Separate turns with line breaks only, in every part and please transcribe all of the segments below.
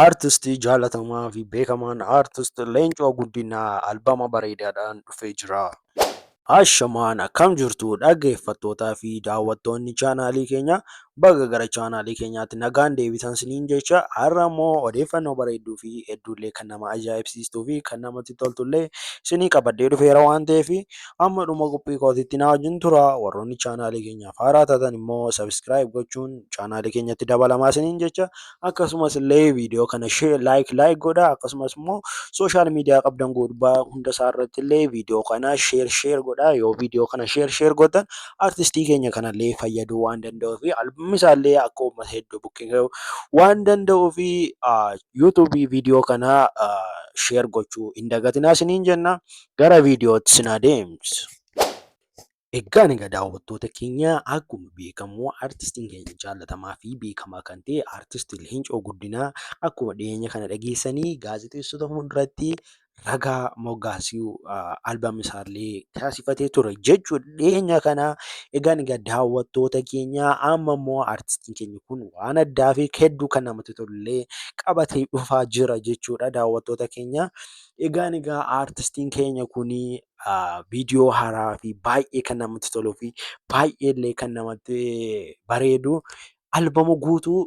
Artistii jaalatamaa fi beekamaan Artist Leencoo Guddinaa albama bareedaadhaan dhufee jira. Ashamaan akkam jirtu dhaggeeffattootaa fi daawwattoonni chaanaalii keenyaa baga gara chaanaalii keenyaatti nagaan deebitan siniin jecha har'a immoo odeeffannoo bareedduu fi hedduullee kan nama ajaa'ibsiistuu fi kan namatti toltullee isinii qabadhee dhufeera waan ta'eef hamma dhuma qophii kootiitti na wajjin tura. Warroonni chaanaalii keenyaaf haaraa taatan immoo subscribe gochuun chaanaalii keenyatti dabalamaa isiniin jecha akkasumas illee viidiyoo kana share like like godha akkasumas immoo social media qabdan gubbaa hunda isaa irratti illee viidiyoo kana share share godha. Yoo viidiyoo kana share share gootan artistii keenya kanallee fayyaduu waan danda'uu fi albumni isaallee akka uummata hedduu bukkee ga'u waan danda'uu fi yuutuubii viidiyoo kana share gochuu hin dagatinaa isiniin jenna. Gara viidiyootti sin adeemsu. Egaan egaa daawwattoota keenya akkuma beekamu artistiin keenya jaallatamaa fi beekamaa kan ta'e artist Leencoo Guddinaa akkuma dhiyeenya kana dhageessanii gaazexeessota fuulduratti ragaa moggaasuu albama isaallee taasifatee ture jechuudha dhiyeenya kana. Egaan egaa daawwattoota keenya amma immoo artistiin keenya kun waan addaa fi hedduu kan namatti tolullee qabatee dhufaa jira jechuudha daawwattoota keenya. Egaan egaa artistiin keenya kun viidiyoo haaraa fi baay'ee kan namatti toluu fi baay'ee illee kan namatti bareedu albama guutuu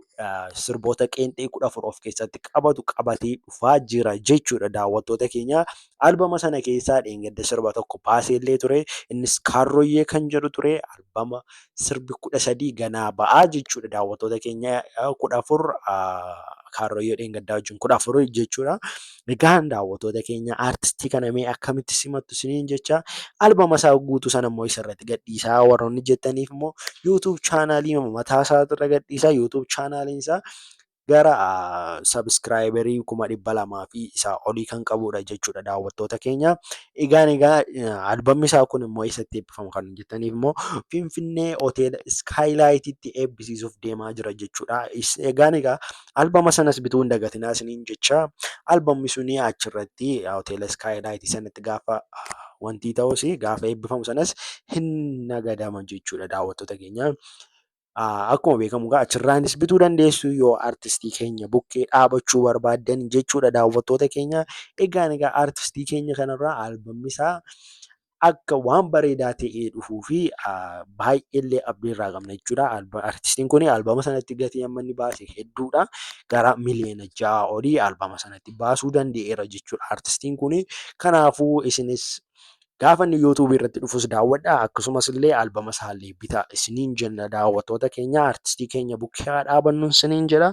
sirboota qeenxee 14 of keessatti qabatu qabatee dhufaa jira jechuudha daawwattoota keenya. Albama sana keessaa dheengadda sirba tokko baasee illee ture. Innis Kaarroyyee kan jedhu ture. Albama sirbi 13 ganaa ba'aa jechuudha daawwattoota keenya 14 Kaarroyyee dheengaddaa wajjin 14 jechuudha. Egaan daawwattoota keenya aartistii kana mee akkamitti simattu isiniin jecha albama isaa guutuu sana immoo isarratti gadhiisaa warroonni jettaniif immoo YouTube chaanaalii mataa isaa irra gadhiisaa YouTube chaanaaliin isaa gara sabiskiraayibarii 200,000 fi isaa olii kan qabudha jechuudha daawwattoota keenya. Egaan egaa albamni isaa kun immoo eessatti eebbifama kan jettaniif immoo Finfinnee hoteela Iskaayilaayititti eebbisiisuuf deemaa jira jechuudha. Egaan egaa albama sanas bituu hin dagatinaa isiniin jecha albamni suni achirratti hoteela Iskaayilaayit sanatti gaafa wantii ta'us gaafa eebbifamu sanas hin nagadama jechuudha daawwattoota keenya. Akkuma beekamu egaa achirraanis bituu dandeessu yoo artistii keenya bukkee dhaabachuu barbaaddan jechuudha daawwattoota keenya. Egaan egaa artistii keenya kanarraa albamni isaa akka waan bareedaa ta'ee dhufuu fi baay'eellee abdii irraa qabna jechuudha. Artistiin kun albama sanatti gatii amma inni baase hedduudha. Gara miliyoona 6 olii albama sanatti baasuu danda'eera jechuudha artistiin kun. Kanaafuu isinis gaafa inni YouTube irratti dhufus daawwadhaa akkasumas illee albama isaallee bitaa isiniin jenna daawwattoota keenya artistii keenya bukkee haa dhaabannu isiniin jedha.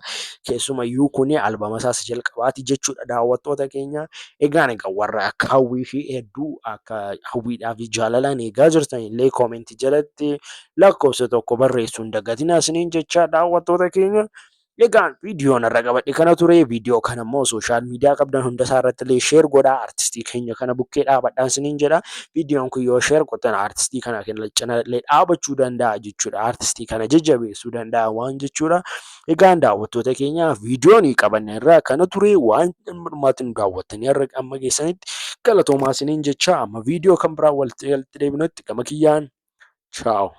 Keessumayyuu kuni albama isaas jalqabaati jechuudha daawwattoota keenya. Egaan egaa warra akka hawwii fi hedduu akka hawwiidhaa fi jaalalaan eegaa jirtan illee koomentii jalatti lakkoofsa tokko barreessuu hin dagatinaa isiniin jecha daawwattoota keenya. Egaan viidiyoon har'a qabadhe kana ture. Viidiyoo kana immoo sooshaal miidiyaa qabdan hunda isaa irratti illee sheer godhaa. Artistii keenya kana bukkee dhaabadhaan isiniin jedha. Viidiyoon kun yoo sheer gootan artistii kana cina illee dhaabachuu danda'a jechuudha. Artistii kana jajjabeessuu danda'a waan jechuudha. Egaan daawwattoota keenya viidiyoon qabanne irraa kana ture waan dhumaatti nu daawwattanii har'a amma geessanitti galatoomaa isiniin jecha amma viidiyoo kan biraa walitti deebinutti gama kiyyaan chaaw.